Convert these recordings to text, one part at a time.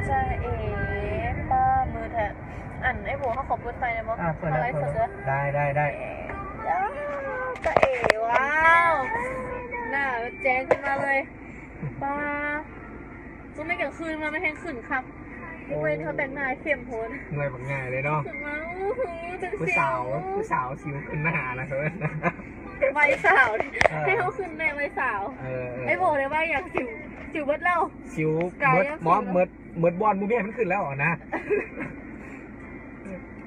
ຈ໊ະເອ ປ້າ ມືດແທ້. ອັນ ອ້າຍໂບ ເຮົາຂໍເປີດໄຟໄດ້ບໍ່? ອ່າ ເປີດແລ້ວ ເຮົາໄລຟ໌ສົດເດີ. ໄດ້ ໄດ້ ໄດ້. ຈ້າ ຈ໊ະເອ ວ້າວ ໜ້າແຈ້ງຂຶ້ນມາເລີຍ. ປ້າ ຊ່ວງນີ້ກາງຄືນມາມັນແຮງຂຶ້ນຄັກ. ໂອ້ ເຫັນເຂົາແຕ່ງໜ້າເຂັ້ມໂພດ. ໜ່ວຍບັກໃຫຍ່ເລີຍເນາະ. ຂຶ້ນມາ ອື້ຫື ເປັນ ຜູ້ສາວ ສິວ ຜູ້ສາວສິວຂຶ້ນໜ້ານະ ເອີ້ນ ໄວສາວ. ເອີ ໃຫ້ເຮົາຂຶ້ນແດ່ໄວສາວ. ເອີ ເອີ ໄອ້ໂບໄດ້ໄວຫຍັງ? ສິວ ສິວເບິດແລ້ວ. ສິວເບິດ ເບິດ ເບິດ ເບິດບ່ອນ ບໍ່ມີໃຫ້ມັນຂຶ້ນແລ້ວຫັ້ນນະ.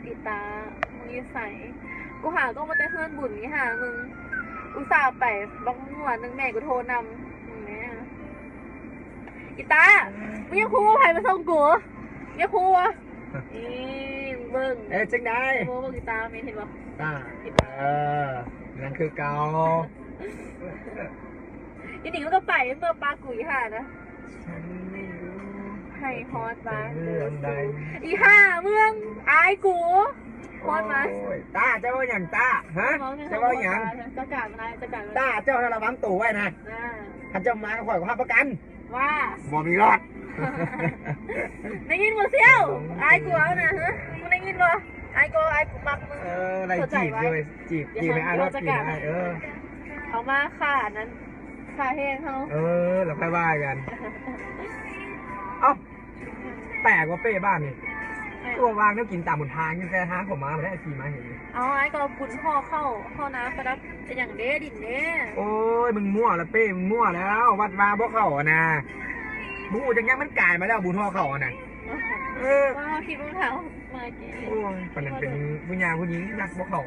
ອີຕາ ມຶງຢູ່ໃສ? ກູຫາກໍມາແຕ່ເຮືອນບຸນນີ້ຫາມຶງ. ອຸດສ່າໄປບັກມົ້ວໜຶ່ງ ແມ່ກູໂທນຳ. ມຶງແມ່ ອີຕາ ມຶງຢາກຮູ້ວ່າໃຜມາສົ່ງກູ? ຢາກຮູ້ບໍ່? ນີ້ ເບິ່ງ ເອີ ຈັ່ງໃດ? ເບິ່ງ ເບິ່ງອີຕາ ແມ່ນເຫັນບໍ່? ຕາ ອີຕາ ເອີ ນັ້ນຄືເກົ່າ. ອີນີ້ມັນກໍໄປເມື່ອປາກູອີຫ່ານະ. ໃຫ້ຮອດບ້ານເດີ ອີຫ່າເມືອງ ອາຍກູ. ຮອດມາ. ໂອ້ຍ ຕາ ເຈົ້າເວົ້າຫຍັງຕາ? ຮະ ເຈົ້າເວົ້າຫຍັງ? ຈັດການມັນ ຈັດການມັນ. ຕາ ເຈົ້າລະວັງໂຕໄວ້ນະ. ອ່າ ຄັນເຈົ້າມາກັບຂ້ອຍ ຂ້ອຍຮັບປະກັນວ່າບໍ່ມີລອດ. ໄດ້ຍິນບໍ່ສ່ຽວ? ອາຍກູເອົານະ. ຮະ ມຶງໄດ້ຍິນບໍ່? ອາຍກູ ອາຍກູມັກມຶງ. ເອີ ໄລ່ຈີບເລີຍ ຈີບ ຈີບໃຫ້ອາຍລອດ ຈີບໃຫ້ອາຍ. ເອີ ເອົາມາຄ່າອັນນັ້ນ ຄ່າແຮງເຮົາ. ເອີ ແລ້ວຄ່ອຍວ່າກັນ. ເອົ້າ ແປກວ່າເປ້ບ້ານນີ້ ແປກ ຄືວ່າວາງແນວກິນຕາມຫົນທາງ ຢູ່ແຕ່ທາງເຂົ້າມາບໍ່ໄດ້ ຂີ່ມາເຫັນ. ເອົາ ອ້າຍກໍບຸນຫໍ່ເຂົ້າ ຫໍ່ນາປະດັບ ອີຫຍັງເດ້ ດິນເດ້. ໂອ້ຍ ມຶງມົ້ວລະເປ້ ມຶງມົ້ວແລ້ວ. ວັດວາບໍ່ເຂົ້າຫັ້ນນະ ບໍ່ຮູ້ຈັກຫຍັງ ມັນກາຍມາແລ້ວ ບຸນຫໍ່ເຂົ້າຫັ້ນນະ. ເອີ ວ່າເຮົາຄິດວ່າເຮົາມາກິນ. ໂອ້ຍ ປານນັ້ນເປັນຜູ້ຫຍ່າງຜູ້ຍິງ ຍັກບໍ່ເຂົ້າ.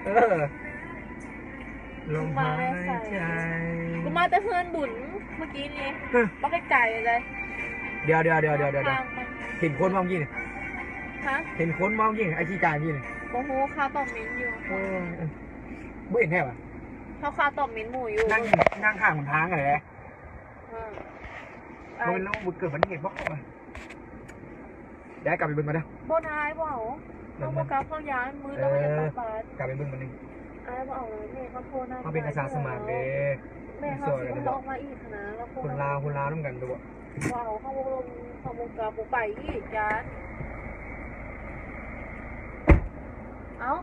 ເອີ ລົມຫາຍໃຈ. ກູມາແຕ່ເຮືອນບຸນເມື່ອກີ້ນີ້. ເອີ ບັກໄກໆເລີຍ. ດຽວໆໆໆ ເຫັນຄົນບໍ່ເມື່ອກີ້ນີ້? ຮະ ເຫັນຄົນບໍ່ເມື່ອກີ້ນີ້? ໄອ້ຂີ້ກາຍເມື່ອກີ້ນີ້ ບໍ່ຮູ້ ຄາຕອບເມັນຢູ່. ໂອ້ຍ ບໍ່ເຫັນແທ້ຫວາ? ເຮົາຄາຕອບເມັນໝູ່ຢູ່. ນັ່ງ ນັ່ງຂ້າງຫົນທາງຫັ້ນແຫຼະ. ເອີ ບໍ່ແມ່ນລາວເກີດອຸບັດຕິເຫດບໍ່? ດຽວກັບໄປເບິ່ງກ່ອນເດີ. ບໍ່ນາຍ ບໍ່ເອົາ ເຮົາບໍ່ກັບ ເຮົາຢ້ານ ມື້ແລ້ວເຮົາຢາກກັບບ້ານ. ເອີ ກັບໄປເບິ່ງບັດນີ້. ອ້າຍບໍ່ເອົາ ແມ່ເຂົາໂທນຳ. ເຮົາເປັນອາສາສະໝັກເດ້ ມາຊ່ວຍກັນ. ເຮົາຊິບໍ່ອອກມາອີກຫັ້ນນະ ລາວໂທນ. ຄົນລາວ ຄົນລາວນຳກັນໂດ. ບໍ່ເອົາ ເຮົາບໍ່ລົງ ເຮົາບໍ່ກັບ ບໍ່ໄປອີກ ຢ້ານ. ເອົ້າ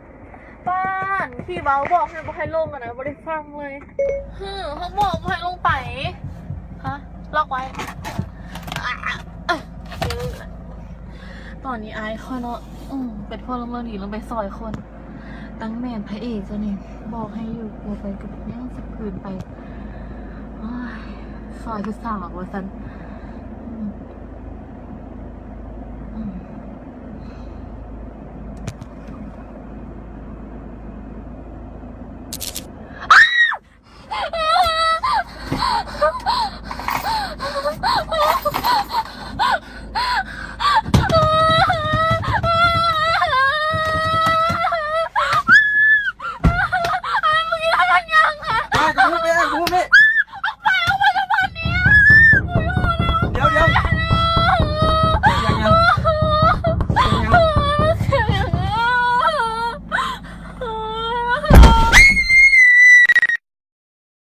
ປ້ານ ທີ່ເວົ້າບອກໃຫ້ບໍ່ໃຫ້ລົງຫັ້ນນະ ບໍ່ໄດ້ຟັງເລີຍ. ຮື ເຮົາບອກບໍ່ໃຫ້ລົງໄປ. ຮະ ລັອກໄວ້. ຕອນນີ້ອາຍຂ້ອຍເນາະ. ອືມ ເປັນພວກເລື່ອງນີ້ ລົງໄປຊ່ອຍຄົນ ຕັ້ງແມ່ນພະເອກເຈົ້ານີ້ ບອກໃຫ້ຢູ່ ບໍ່ໄປກໍຍັງຊິຝືນໄປ. ໂອ້ຍ ຊ່ອຍຜູ້ສາວວ່າຊັ້ນ.